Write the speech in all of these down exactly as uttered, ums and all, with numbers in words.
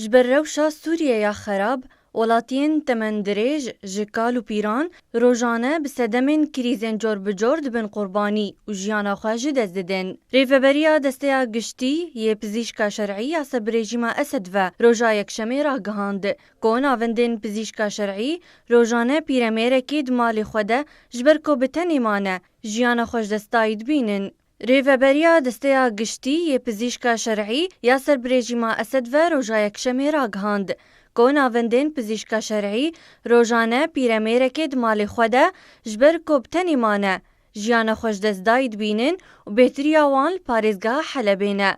Ji ber rewşa Sûriye ya xerab, welatiyên temendirêj ji kal û pîran rojane bi sedemên krîzên cor bi cor dibin qurbanî û jiyana xwe ji dest didin. Rêveberiya Desteya Giştî yê Pizîşka Şer'î ya ser bi rejîma Esed ve roja Yekşemê ragihand ku navendên pizîşka şer'î rojane pîremêrekê di malê xwe de ji ber ku bi tenê mane, jiyana xwe ji dest dayî dibînin. Rêveberiya Desteya Giştî yê Pizîşka Şer'î ya ser bi rejîma Esed ve roja Yekşemê ragihand ku navendên pizîşka şer'î rojane pîremêrekê di malê xwe de ji ber ku bi tenê mane, jiyana xwe ji dest dayî dibînin û bêhtiriya wan li parêzgeha Helebê ne.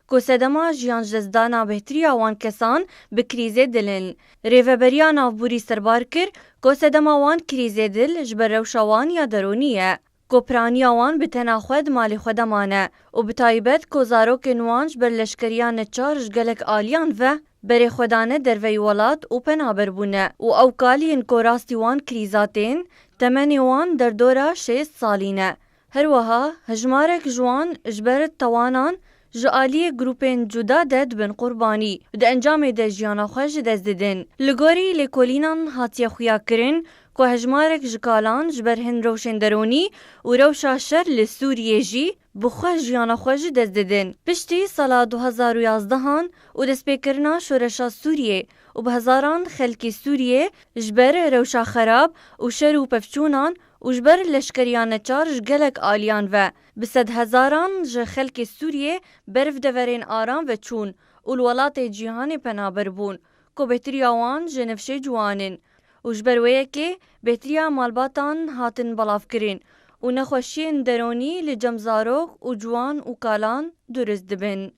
Ku sedema jiyan ji destdana bêhtiriya wan kesan bi krîzê dil in. Rêveberiya navborî serbar kir ku sedema wan krîzê dil ji ber rewşa wan ya deronî ye. Ku piraniya wan bi tena xwe di malê xwe de mane û bi taybet ku zarokên wan ji ber leşkeriya neçar ji gelek aliyan ve berê xwe dane derveyî welat û penaber bûne û ew kal yên ku rastî wan krîza tên, temenê wan derdora şêst salî ne. Her wiha hejmarek ji wan ji ber tawanan ji aliyê grûpên cuda de dibin qurbanî û di encamê de jiyana xwe ji dest didin. Li gorî lêkolînan hatiye xuyakirin ku hejmarek ji kalan ji ber hin rewşên deronî û rewşa şer li Sûriyê jî bi xwe jiyana xwe ji dest didin. Piştî sala du hezar û yazdehan û destpêkirina şoreşa Sûriyê û bi hezaran xelkê Sûriyê ji ber rewşa xerab û şer û pevçûnan û ji ber leşkeriya neçar ji gelek aliyan ve bi sed hezaran ji xelkê Sûriyê ber bi deverên aram ve çûn û li welatê cîhanê penaber bûn ku bêhtiriya wan ji nifşê ciwan in û ji ber wê yekê bêhtiriya malbatan hatin belavkirin û nexweşiyên deronî li cem zarok û ciwan û kalan durist dibin.